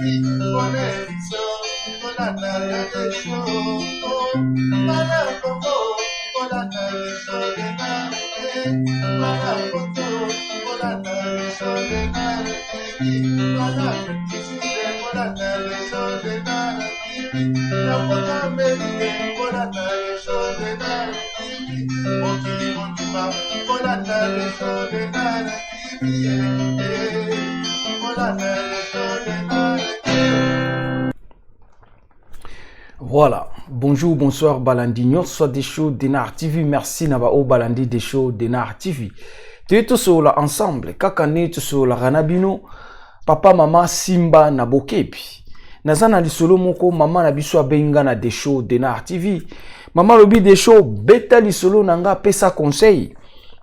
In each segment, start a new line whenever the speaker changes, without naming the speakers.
Bonne émission, kolanda ya desho. Bana Congo, kolanda desho Denard. Bana Poto, kolanda desho Denard TV. Bana Afrique kolanda desho Denard TV. Na poto Amerique, kolanda desho Denard TV. Mokili mobimba, kolanda desho Denard TV. Kolanda desho Denard TV.
Voilà. Bonjour, bonsoir, Balandi nyonso Desho Denard TV. Merci na ba o Balandi Desho Denard TV. Toye tosolola ensemble kaka nde tosololaka na bino papa mama Simba na bokebi. Naza na lisolo moko mama na biso abengi nga na Desho Denard TV. Mama alobi Desho beta lisolo na nga pesa conseil.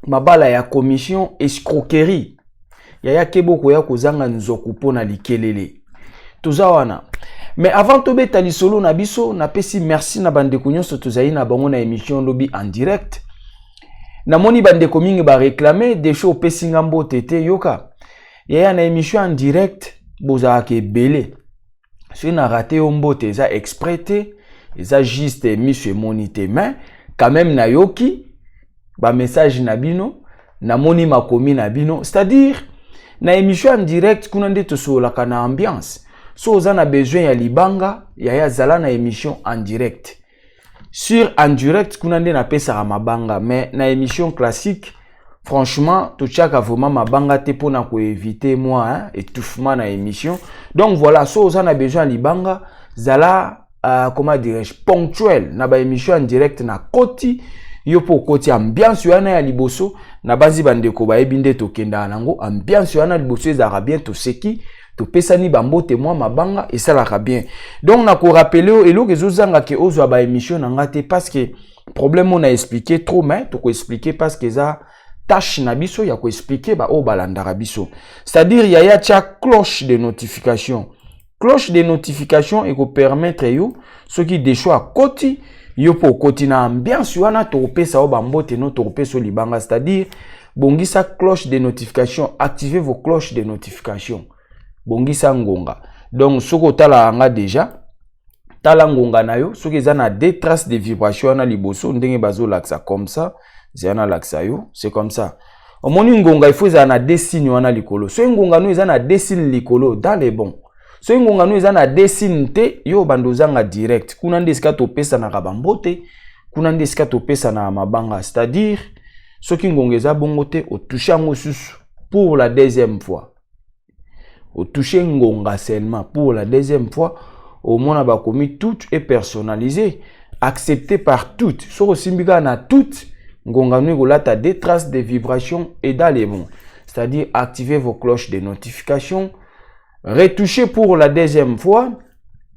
Mabala ya commission escroquerie. Yaya keba okoya kozanga nzoku mpo na likelele. Toza wana. Mais avant tobeta lisolo na biso, napesi merci na bandeko nyonso tozali na bango na émission lobi en direct. Namoni bandeko mingi ba réclamer Desho opesi nga mbote te yoka. Yaya na émission en direct bozalaka ebele. Soki na raté yo mbote eza exprès te, eza juste miso emoni te, mais quand même nayoki ba message na bino, namoni makomi na bino, c'est-à-dire na émission en direct kuna nde tosololaka na ambiance. So oza na besoin ya libanga, yaya zala na émission en direct. Sur en direct kuna nde napesaka mabanga, mais na émission classique franchement totiaka vraiment mabanga te mpona koéviter moi hein, étouffement na émission. Donc voilà, so oza na besoin ya libanga, zala comment dirais-je, ponctuel na ba émission en direct na koti yo mpo okoti ambiance wana ya liboso. Na banzi bandeko bayebi nde tokendaka nango ambiance wana liboso ezalaka bien, toseki, topesani bambote, mwa mabanga esalaka bien. Donc nakorappeler oyo eloko ezozanga ke ozwa ba émission na nga te, parce que problème oyo na expliqué trop, mais tokoexpliquer parce que eza tâche na biso ya koexpliquer baoyo balandaka biso. C'est-à-dire yaya, tia cloche de notification. Cloche de notification ekopermettre yo soki Desho akoti, yo mpo okoti na ambiance wana, tokopesa yo bambote no, tokopesa yo libanga. C'est-à-dire bongisa cloche de notification, activez vos cloches de notification, bongisa ngonga. Donc soki otalaka nga déjà, tala ngonga na yo soki eza na deux traces de vibration wana liboso ndenge bazolakisa comme ça, zela nalakisa yo, c'est comme ça. Omoni ngonga, il faut ezala na deux signes wana likolo. Soki ngonga no eza na deux signes likolo, dans les bons. Soki ngonga no eza na deux signes te, yo obanda ozanga direct. Kuna nde esika topesanaka bambote, kuna nde esika topesanaka mabanga. C'est-à-dire soki ngonga eza bongo te, otouche yango susu pour la deuxième fois, otouche ngonga seulement pour la deuxième fois, omona bakomi tout est personnalisé, accepté par toutes. Soki osimbi kaka na toutes, ngonga no ekolata des traces de vibration et dans les bons. C'est-à-dire activez vos cloches de notification, retouchez pour la deuxième fois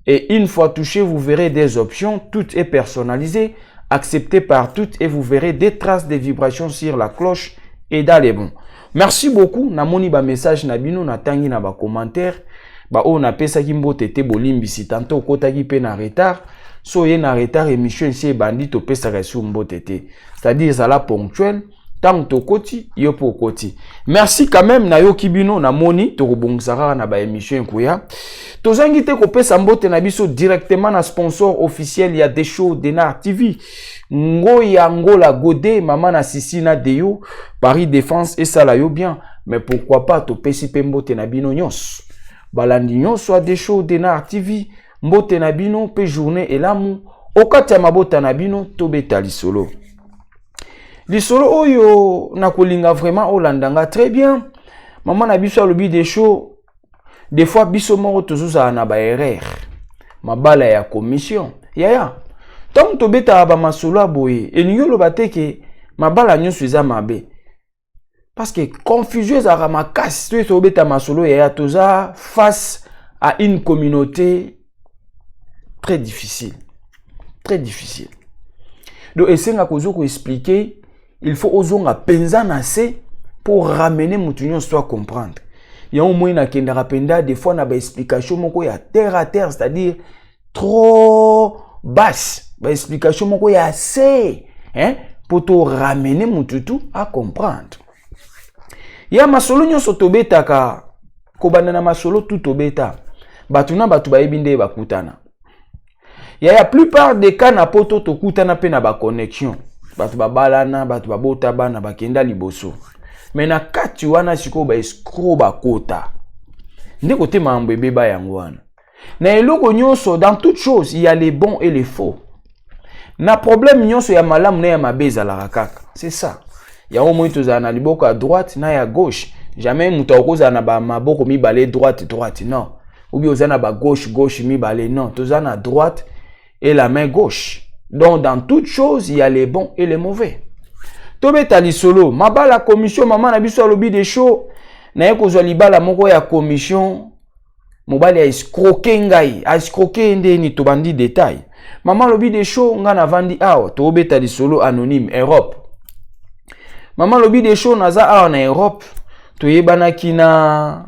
et une fois touché, vous verrez des options, tout est personnalisé, accepté par toutes et vous verrez des traces de vibration sur la cloche et dans les bons. Merci beaucoup. Namoni ba message na bino, natangi na ba commentaire. Ba oyo napesaki mbote te, bolimbisi, tantôt okotaki mpe na retard. So oye na retard, émission esi ebandi, topesaka esu mbote te. C'est-à-dire ezala ponctuel, ntango tokoti, yo mpo okoti. Merci quand même, nayoki bino, namoni tokobongisa kaka na baémission ekoya. Tozangi te kopesa mbote na biso directement na sponsor officiel ya Desho Denard TV, Ngoya Ngola Gode, mama na Sisi na Deyo, Paris Défense esala yo bien. Mais pourquoi pas topesi mpe mbote na bino nyonso balandi nyonso ya Desho Denard TV, mbote na bino mpe journée elamu okati ya mabota na bino. Tobeta lisolo, lisolo oyo nakolinga vraiment olanda nga très bien. Mama na biso alobi Desho, des fois biso moko tozozala na baerreur, mabala ya commission. Yaya, ntango tobetaka bamasolo ya boye, elingi oloba te ke mabala nyonso eza mabe, parce que confusion ezalaka makasi. Toye tobeta masolo, yaya, toza face à une communauté très difficile, très difficile. Donc esengaka ozo koexpliquer, il faut ozonga mpenza na se pour ramener motu nyonso to acomprendre yango. Moi nakendaka mpenza des fois na baexplication moko ya terre à terre, c'est-à-dire trop basse, baexplication moko ya se, hein, mpo to ramener motu tu acomprendre. Ya masolo nyonso tobetaka, kobanda na masolo tu tobeta, Bato na bato bayebi nde bakutana. Yaya, plupart des cas na Poto tokutana mpe na baconnexion. Bato babalana, bato babota bana, bakenda liboso. Mais na kati wana sikoyo baescrocs bakota nde kote makambo ebeba. Yango wana na eloko nyonso, dans toute chose il y a les bons et les faux. Na problème nyonso, ya malamu na ya mabe ezalaka kaka. C'est ça. Yango moi tozala na liboko ya droite na ya gauche. Jamais moto akozala na bamaboko mibale, droite droite, non, ou bien oza na bagauche gauche mibale, non. Toza na droite et la main gauche. Donc dans toute chose il y a les bons et les mauvais. Tobeta lisolo mabala commission. Mama na biso alobi de chaud, naye kozwa libala moko ya commission. Mobali aescroquer ngai. Aescroquer ndeni? Tobandi détail. Mama alobi de chaud, ngai navandi awa, tobeta lisolo anonyme, Europe. Mama alobi de chaud, naza awa na Europe, toyebanaki na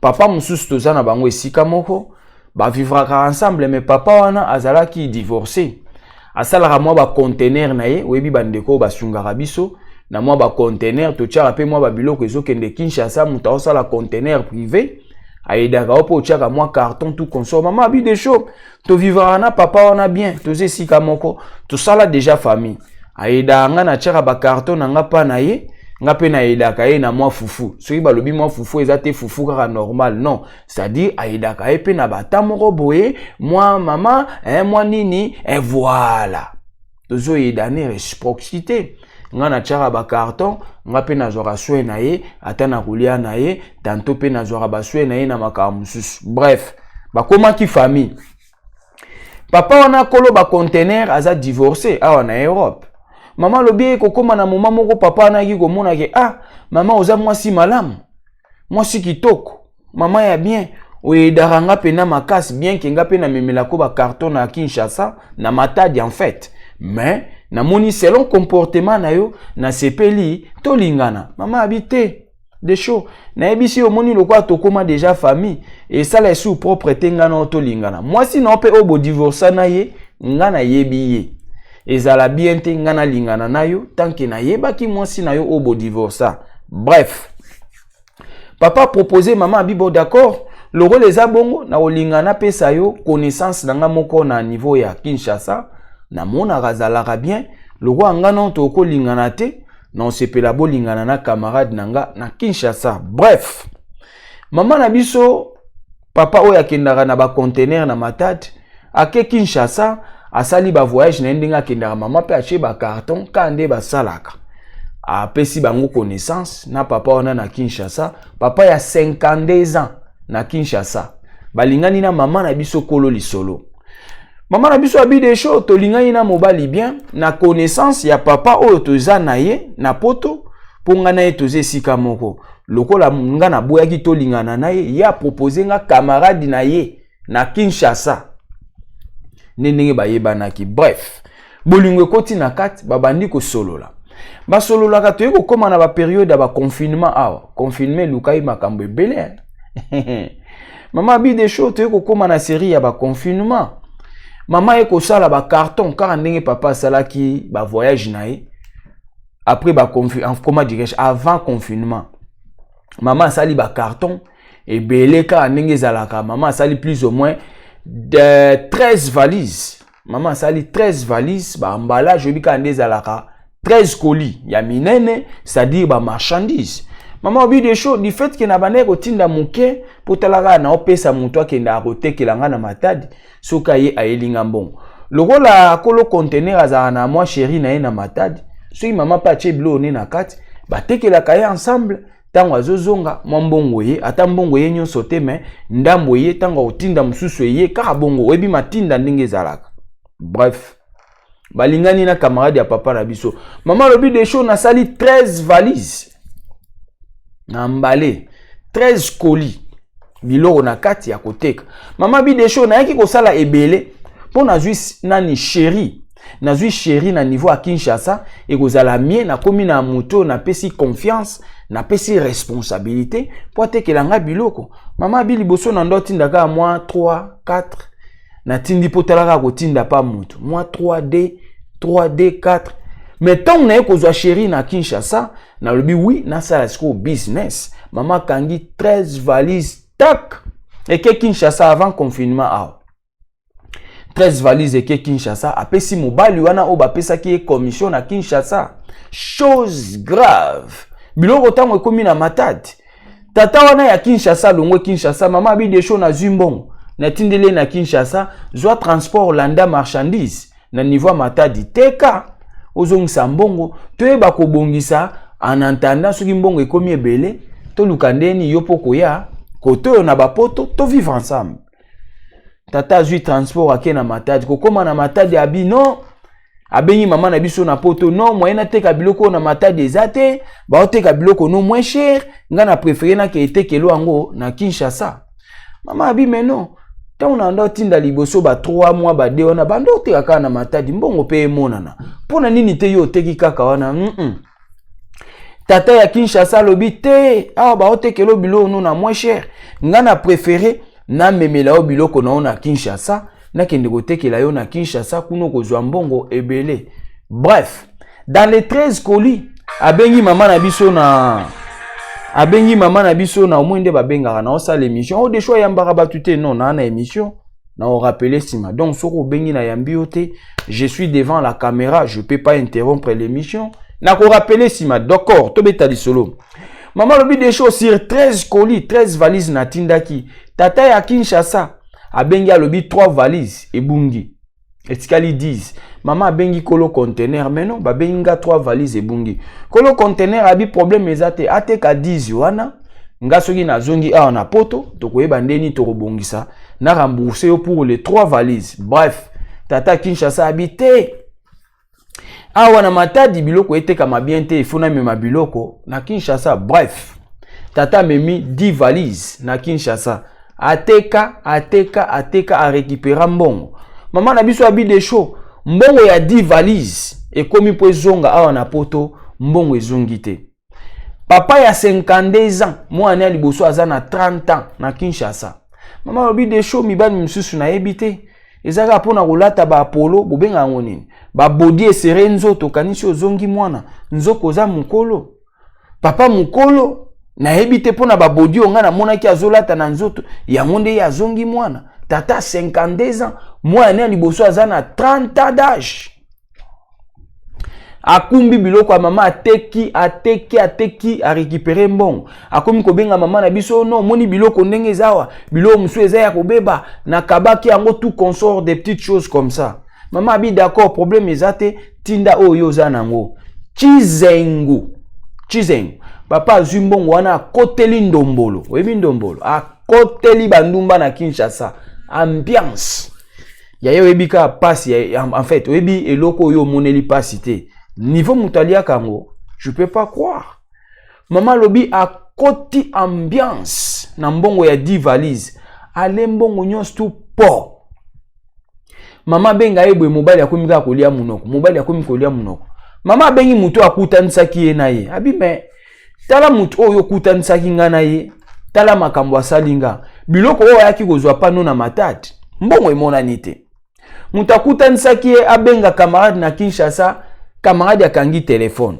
papa mosusu, toza na bango esika moko, bavivraka ensemble. Mais papa wana azalaki divorcé, asalaka mwa baconteneur na ye. Oyebi bandeko oyo basungaka biso na mwa baconteneur, totiaka mpe mwa babiloko ezokende Kinshasa. Moto aosala conteneur privé, ayedaka yo mpo otiaka mwa carton, tout consort. Mama abi de chaud, tovivraka na papa wana bien, toza esika moko, tosala déjà famille. Ayedaka nga, natiaka bacarton na nga mpa na ye, nga mpe nayedaka ye na mwa fufu. Soki balobi mwa fufu, eza te fufu kaka normal, non. C'est-à-dire ayedaka ye mpe na bata moko boye, mwa mama mwa nini, voilà, tozoyedane, réciprocité. Nga natiaka bacarton, nga mpe nazwaka soin na ye, ata na kolia na ye tanto, mpe nazwaka basoin na ye na makambo mosusu. Bref, bakomaki famille. Papa wana kolo baconteneur aza divorcé awa na Europe. Mama alobi ekokóma na moma moko, papa wana ayaki komona ke: "Ah mama, oza mwasi malamu, mwasi kitoko, mama ya bien, oyedaka nga mpena makasi. Bien ke nga mpe namemelako bacarton na Kinshasa, na Matadi en fait, mais namoni selon comportement na yo, nasepeli, tolingana." Mama abi te de chaud, nayebisi, omoni lokola tokóma déjà famille, esala esu propre te nga na tolingana. Mwasi na yo mpe oyo bodivorsa na ye, nga nayebi ye, ezala bien te nga nalingana na yo tant que nayebaki mwasi na yo oyo bodivorsa. Bref, papa propose mama, abi: "Bon, d'accord, lokola eza bongo, na kolinga napesa yo connaissance na nga moko na niveau ya Kinshasa. Namonaka azalaka bien. Lokola nga no tokolingana te, na osepela bolingana na camarade na nga na Kinshasa." Bref, mama na biso, papa oyo akendaka na baconteneur na Matadi ake Kinshasa, asali bavoyage na ye ndenge akendaka. Mama mpe atie bacarton kaka nde basalaka, apesi bango connaissance na papa wana na Kinshasa. Papa ya 52 ans na Kinshasa, balingani na mama na biso kolo lisolo. Mama na biso abi de chaud, tolingani na mobali bien na connaissance ya papa oyo toza na ye na Poto, mpo nga na ye toza esika moko. Lokola nga naboyaki tolingana na ye, ye apropose nga camarade na ye na Kinshasa, nde ndenge bayebanaki. Bref, bolingo ekoti na kati, babandi kosolola, basololaka. Toyei kokóma na bapériode ya baconfinement awa. Confinement elukai makambo ebele. Mama abi de chaud, toyei kokóma na série ya baconfinement. Mama ye kosala bacarton kaka ndenge papa asalaki bavoyage na ye après comment dirais-je, avant confinement. Mama asali bacarton ebele kaka ndenge ezalaka. Mama asali plus ou moins de 13 valises. Mama asali 13 valises, baemballage, oyebi kaka nde ezalaka, 13 colis ya minene, c'est-à-dire bamarchandise. Mama obi de chaud, du fait ke na bandaki kotinda moke, mpo tala kaka na opesa moto akendaka kotekela nga na Matadi, soki aye ayelinga mbongo. Lokola kolo conteneur azalaka na mwa chéri na ye na Matadi, soki mama mpe atie biloko ne na kati, batekelaka ye ensemble. Ntango azozonga, mwa mbongo ye, ata mbongo ye nyonso te, mais ndambo ye, ntango akotinda mosusu eye kaka bongo. Oyebi matinda ndenge ezalaka. Bref, balingani na camarade ya papa na biso. Mama alobi de chaud, nasali 13 valises na mbale, 13 colis, biloko na kati ya koteka. Mama bi de chaud, nayaki kosala ebele mpo nazwi nani, chéri, nazwi chéri na niveau ya Kinshasa. Ekozala mie nakomi na moto, napesi confiance, napesi responsabilité mpo atekela nga biloko. Mama abi, liboso na ndo atinda kaka mwa 3 4, natindi mpo tala kaka kotinda pa moto mwa 3D 3D 4. Mais ntango naye kozwa chéri na Kinshasa, nalobi: "Oui, nasala sikoyo business." Mama akangi 13 valise, tak. Eke Kinshasa avant confinement awa. 13 valise eke Kinshasa, apesi mobali wana oyo bapesaki ye commission na Kinshasa. Chose grave, biloko ntango ekomi na Matadi, tata wana ya Kinshasa alongwe Kinshasa. Mama abi: "Desho, nazwi mbongo, natindeli ye na Kinshasa, zwa transport, landa marchandise na niveau ya Matadi, teka, ozongisa mbongo, toyeba kobongisa. En attendant, soki mbongo ekomi ebele, toluka ndeni yo mpo koya kote oyo na bapoto, tovivre ensemble." Tata azwi transport, ake na Matadi. Kokóma na Matadi, abi non, abengi mama na biso na Poto: "Non, moyen nateka biloko oyo na Matadi eza te, baoteka biloko no moins cher, nga na préféré nake etekelo yango na Kinshasa." Mama abi: "Mais non, ntango na nda otinda liboso ba 3 mois bade wana, banda oteka kaka na Matadi, mbongo mpe emonana, mpo na nini te yo oteki kaka wana?" Tata ya Kinshasa alobi: "Te, awa baotekela biloko no na moins cher, nga na préféré namemela yo biloko na yo na Kinshasa, nakende kotekela yo na Kinshasa, kuna kozwa mbongo ebele." Bref, dans les 13 colis, abengi mama na biso na abengi mama na biso na omoi nde babengaka na osala émission oyo. Desho ayambaka bato te. Non, naa na émission na orappeler nsima. Donc soki obengi, na yambi yo te, je suis devant la caméra, je peux pas interrompre l'émission, nakorappeler nsima. D'accord, tobeta lisolo. Mama alobi: "Desho, sur 13 colis, 13 valises natindaki, tata ya Kinshasa abengi, alobi 3 valises ebungi, etikali 10." Mama abengi kolo conteneur: "Mais non, babengi nga 3 valises ebungi." Kolo conteneur abi problème eza te, ateka 10 wana, nga soki nazongi awa na Poto, tokoyeba ndeni tokobongisa na rembourse yo pour les 3 valises. Bref, tata Kinshasa abi te, awa na Matadi biloko etekama bien te, ifo namema biloko na Kinshasa. Bref, tata amemi 10 valises na Kinshasa, ateka, ateka, ateka, arécupéra mbongo. Mama na biso abi: "Desho, mbongo ya 10 valises ekomi mpo ezonga awa na Poto, mbongo ezongi te." Papa ya 52 ans, mwana ya liboso aza na 30 ans na Kinshasa. Mama alobi: "Desho, mibali mosusu nayebi te, eza kaka mpona kolata baapolo, bobenga yango nini, babodi esere nzoto, kanisi ozongi mwana, nzoko oza mokolo, papa mokolo. Nayebi te mpona babodi oyo ngai namonaki azolata na nzoto yango nde ye azongi mwana." Tata 52 ans, mwana ya liboso aza na 30 ans d'âge. Akumbi biloko ya mama, ateki, ateki, ateki, arécupéré mbongo. Akomi kobenga mama na biso: "No, omoni biloko ndenge eza awa, biloko mosusu eza ya kobeba, nakabaki yango, tout consort, des petites choses comme ça." Mama abi: "D'accord, problème eza te, tinda oyo oza nango." Chizengu chizengu, papa azwi mbongo wana, akoteli ndombolo. Oyebi ndombolo? Akoteli bandumba na Kinshasa, ambiance ya ye. Oyebi kaka pasi, en fait oyebi eloko oyo omoneli pasi te, niveau moto aliaka yango, je peux pas croire. Mama alobi akoti ambiance na mbongo ya 10 valise, ale mbongo nyonso tu. Po mama abenga ye boye, mobali akomi kaka kolia monoko, mobali akomi kolia monoko. Mama abengi motu akutanisaki ye na ye, abi: "Me tala motu oyo okutanisaki nga na ye, tala makambo asali nga. Biloko oyo ayaki kozwa pano na Matadi, mbongo emonani te." Moto akutanisaki ye abenga camarade na Kinshasa, camarade akangi telefone,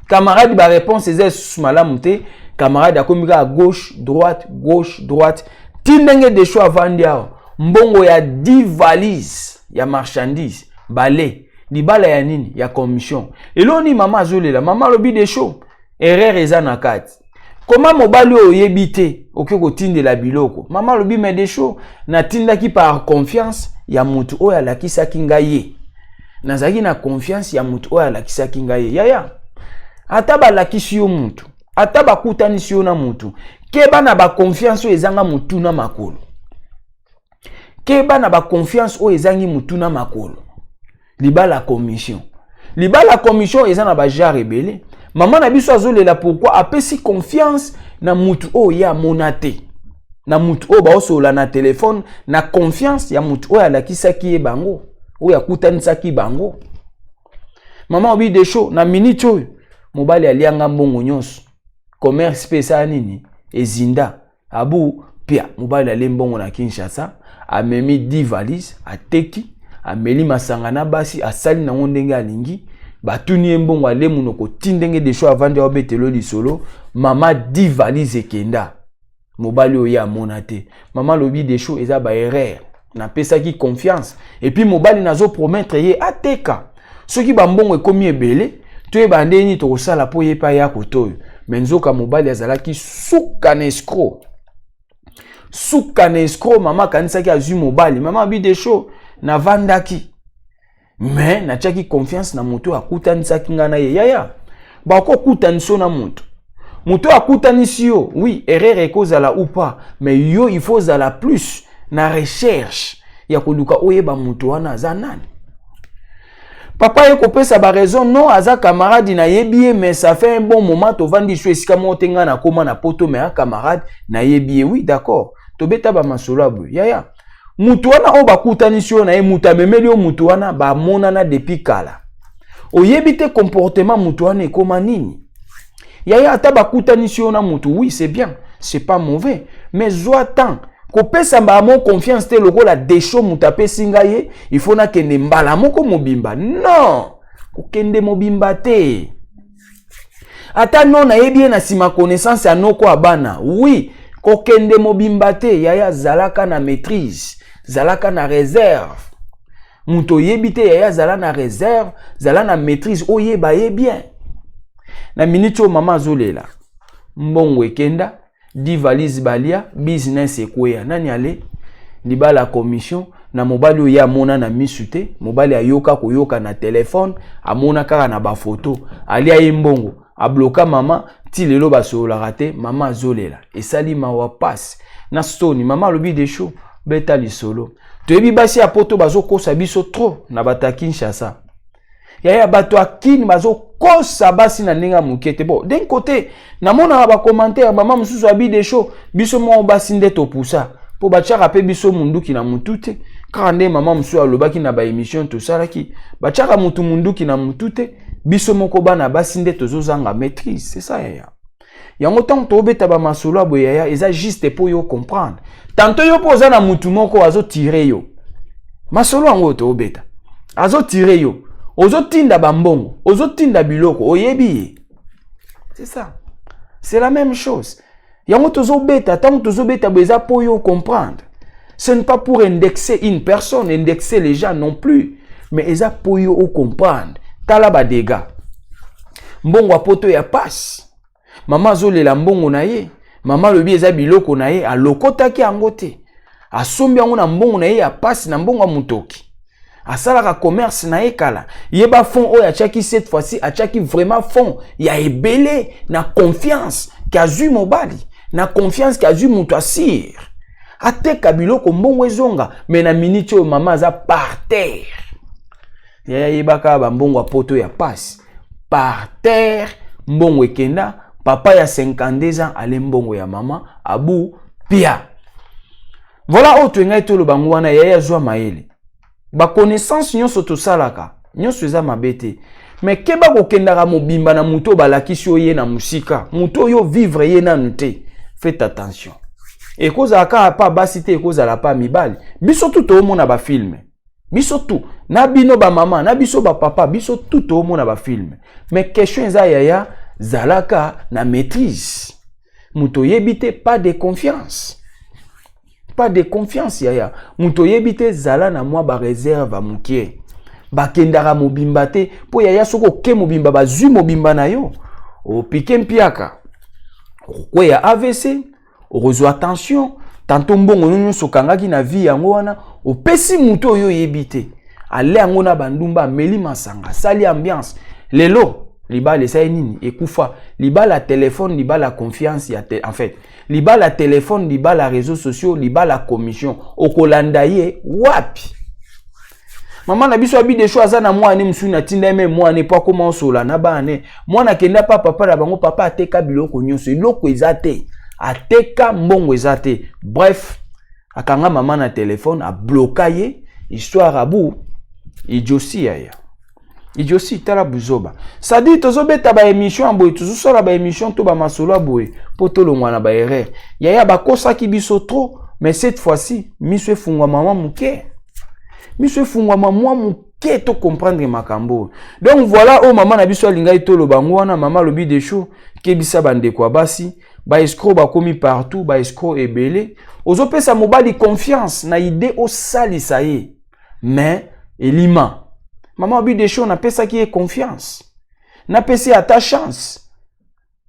camarade baréponse eza lisusu malamu te. Camarade akomi kaka gauche, droite, gauche, droite, ti ndenge Desho avandi awa, mbongo ya 10 valise ya marchandise bale libala ya nini, ya commission. Eloni mama azolela. Mama alobi: "Desho, erreur eza na kati. Koma mobali oyo oyebi te, okoki kotindela biloko?" Mama alobi: "Me Desho, natindaki par confiance ya motu oyo alakisaki ngai ye, nazalaki na confiance ya motu oyo alakisaki ngai ye." Yaya, ata balakisi yo mutu, ata bakutanisi yo na mutu, keba na baconfiance oyo ezanga motu na makolo, keba na baconfiance oyo ezangi motu na makolo. Libala commission, libala commission eza na bagenre ebele. Mama na biso azolela pourquoi apesi confiance na mutu oyo ye amona te, na mutu oyo baosolola na telefone, na confiance ya mutu oyo alakisaki ye bango, oyo akutanisaki bango. Mama obi: "Desho, na minute oyo mobali alianga mbongo nyonso, commerce mpe esala nini, ezinda abu pia. Mobali alie mbongo na Kinshasa, amemi 10 valise, ateki, ameli masanga na basi, asali nango ndenge alingi. Batuni ye mbongo, ale monoko." Ti ndenge Desho avandi, aobetelo lisolo, mama, 10 valise ekenda. Mobali oyo ye amona te. Mama alobi Desho eza ba erreur, napesaki confiance et puis mobali nazo promettre ye ateka soki bambongo ekomi ebele, toyeba ndenge nini tokosala mpo ye mpe aya kote oyo. Mais nzoka mobali azalaki suka na escroc, suka na escroc. Mama akanisaki azwi mobali. Mama abi Desho, navandaki mais natiaki confiance na moto oyo akutanisaki ngai na ye. Yaya, bakokutanisi yo na moto, moto oyo akutanisi yo, oui, erreur ekozala ou pas, mais yo il faut ozala plus na recherche ya koluka oyeba moto wana aza nani. Papa ye kopesa baraison: non, aza camarade, nayebi ye, mais ça fait un bon moment tovandi so esika moko te. Ngai nakóma na poto, mais a camarade, nayebi ye. Oui, d'accord, tobeta bamasolo ya boye. Yaya, mutu wana oyo bakutanisi yo na ye, mutu amemeli yo mutu wana, bamonana depuis kala, oyebi te comportement mutu wana ekóma nini. Yaya, ata bakutanisi yo na mutu, oui, c'est bien, c'est pas mauvais, mais zwa temps. Kopesa mbala moko confiance te lokola Desho moto apesi ngai ye, il faut nakende mbala moko mobimba. Non, kokende mobimba te. Ata no nayebi ye na nsima connaissance ya noko ya bana, oui, kokende mobimba te. Yaya, zalaka na maîtrise, zalaka na réserve. Moto oyebi te, yaya, zala na réserve, zala na maîtrise, oyeba ye bien. Na miniti oyo mama azolela, mbongo ekenda, 10 valise balia, business ekweya. Nani ale libala commission na mobali oyo ye amona na misu te, mobali ayoka koyoka na telefone, amona kaka na bafoto. Alia ye mbongo, abloka mama ti lelo basololaka te. Mama azolela, esali mawa, pasi na soni. Mama alobi: Desho, beta lisolo. Toyebi basi ya poto bazokosa biso trop na bato ya Kinshasa. Yaya, bato ya Kini bazokosa basi na ndenge ya moke te. Bon, d'un côté namonaka bacommentaire, mama mosusu abi: Desho, biso moko basi nde topusa mpo batiaka mpe biso munduki na mutu te. Kaka nde mama mosusu alobaki na baémission tosalaki, batiaka mutu munduki na mutu te, biso moko bana basi nde tozozanga maîtrise. C'est ça, yaya. Yango ntango tobeta bamasolo ya boye, yaya, eza juste mpo yo comprendre. Tantôt yo mpo oza na mutu moko azotire yo masolo yango oyo toobeta, azotire yo, ozotinda bambongo, ozotinda biloko, oyebi ye. C'est ça, c'est la même chose. Yango tozobeta, ntango tozobeta boye, eza mpo yo comprendre. Ce n'est pas pour indexer une personne, indexer les gens non plus, mais eza mpo yo ocomprendre. Tala badégâts, mbongo ya poto ya pasi. Mama azolela mbongo na ye. Mama alobi eza biloko na ye, alokotaki yango te, asombi yango na mbongo na ye ya pasi, na mbongo ya motoki. Asalaka commerce na ye kala, yeba fond oyo atiaki. Cette fois-ci atiaki vraiment fond ya ebele na confiance ke azwi mobali, na confiance ke azwi moto asire ateka biloko, mbongo ezonga. Mais na miniti oyo mama aza par terre. Yaya, yebaka bambongo ya poto ya pasi, par terre, mbongo ekenda. Papa ya 52 ans ale mbongo ya mama abu pia. Voilà oyo toyengai toloba yango wana. Yaya, azwa mayele. Baconnaissance nyonso tosalaka nyonso eza mabe te, mais keba kokendaka mobimba na moto oyo balakisi oyo ye na mosika, moto oyo vivre ye nanu te. Faites attention. Ekozala kaka pa basi te, ekozala pa mibali. Biso tu toomona bafilm, biso tu na bino bamama na biso bapapa, biso tu toomona bafilm. Mais question eza, yaya, zalaka na maîtrise. Moto oyebi te, pas de confiance, pas de confiance. Yaya, moto oyebi te, zala na mwa baréserve ya mokie. Bakendaka mobimba te, mpo yaya, soki oke mobimba, bazwi mobimba na yo, opike mpiaka, okokweya AVC, okozwa tension. Tantôt mbongo no nyonso okangaki na vie yango wana opesi moto oyo oyebi te, ale yango na bandumba, ameli masanga, asali ambiance. Lelo libala esali nini? Ekufa. Libala ya telefone, libala ya confiance ya te, en fait libala ya telefone, libala ya réseaux sociaux, libala ya commission, okolanda ye wapi? Mama na biso abi Desho aza na mwana mosusu, natinda ye me mwana po akóma osola na bana ne. Mwana akenda pa papa na bango, papa ateka biloko nyonso, eloko eza te, ateka mbongo eza te. Bref, akanga mama na telefone, abloka ye. Histoire abu idiosi, yaya, idiosi. Tala buzoba. C'est-à-dire tozobeta baémission ya boye, tozosala baémission to bamasolo ya boye mpo tolongwa na baerreur. Yaya, bakosaki biso trop, mais cette fois-ci miso efungwama mwa moke, miso efungwama mwa moke, tocomprendre makambo oyo. Donc voilà oyo mama na biso alingaki toloba yango wana. Mama alobi: Desho, kebisa bandeko ya basi. Ba escroc bakomi partout, ba escroc ebele. Ozopesa mobali confiance na idée osalisa ye, mais elima. Mama obi Desho, napesaki ye confiance, napesi ye ata chance,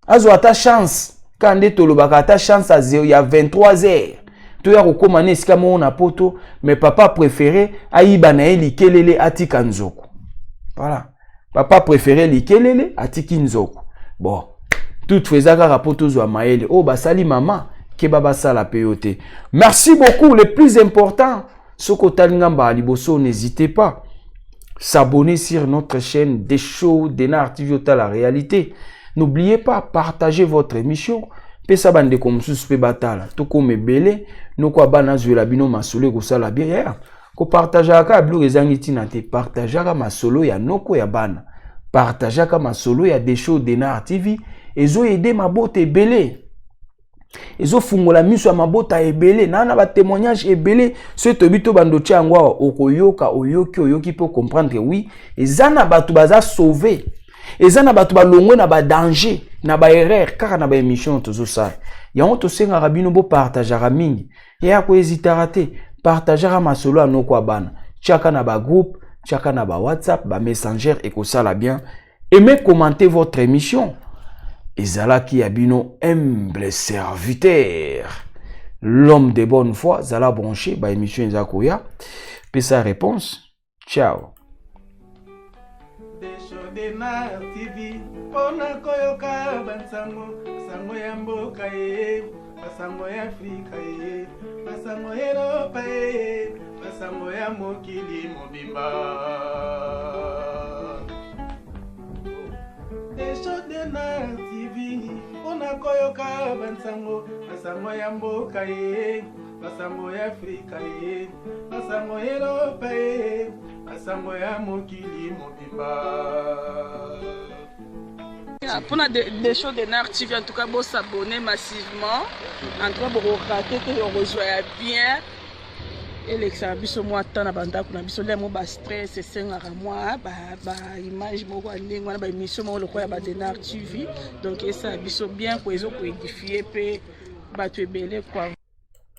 azwa ata chance kaka nde tolobaka, ata chance ya 23 heures, toya kokóma na esika moko na poto. Mais papa préféré ayiba na ye likelele, atika nzoko. Voilà, papa préféré likelele, atiki nzoko. Bon, toutefois eza kaka mpo tozwa mayele oyo basali mama keba, basala mpe yo te. Merci beaucoup. Le plus important, soki otali ngamba ya liboso, n'hésitez pas s'abonner sur notre chaîne des shows Denar TV, otala réalité. N'oubliez pas, partagez votre émission, pesa bandeko mosusu mpe batala. Tokóma ebele, noko ya bana azwela bino masolo, ekosala bien. Yaya, kopartageaka kaka biloko ezangi ntina te. Partageaka masolo ya noko ya bana, partageaka masolo ya Desho Denar TV. Ezoaider mabota ebele, ezofungola miso ya mabota ebele na batémoignage ebele. Soki toyebi to bando tia yango awa, okoyoka, oyoki, oyoki mpe comprendre. Oui, eza na bato baza sauve, eza na bato balongwe na badanger, na baerreur, kaka na baémission tozosala yango. Tosengaka bino bopartageaka mingi. Eya kohésitaka te, partageaka masolo ya noko ya bana, tiaka na bagroupe, tiaka na bawhatsapp, bamessager, ekosala bien. Aimez, commentez votre émission. Ezalaki ya bino humble serviteur, l'homme de bonne foi. Zala branché, baémission eza koya. Pesa réponse. Ciao.
Denar TV, mpona koyoka bansango, sango ya mboka ye, basango ya Afrika ye, basango Eropa ye, basango ya mokili mobimba. Desho Denar TV, mpona koyoka bansango, basango ya mboka ye, basango ya Afrika ye, basango Eropa ye, basango ya mokili mobimba.
Mpona Desho Denar TV, en tout cas bosabonner massivement. En tout cas bokorater te, okozwa ya bien. Elekisaka biso mwa temps na bandako na biso nde mo bastress esengaka mwa baimage moko ya ndenge wana, baémission moko lokola ya badenar TV. Donc esala biso bien ko, ezokoédifier mpe bato ebele quoi.